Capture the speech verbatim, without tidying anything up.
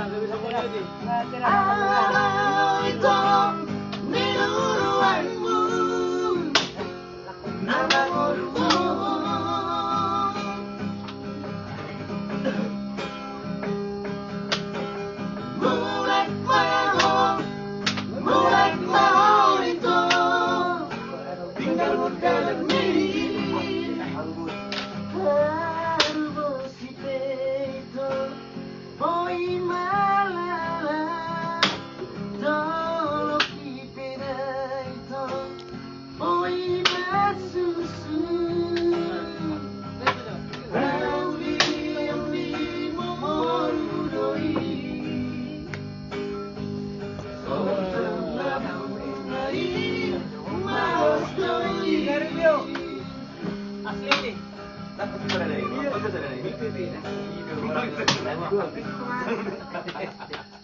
Ito, ninuruanmu. Boi ma lala, dolok i pe da ito. Boi ma susu, au di, au di momoru do i. Songon na i malos do i. Asli ni.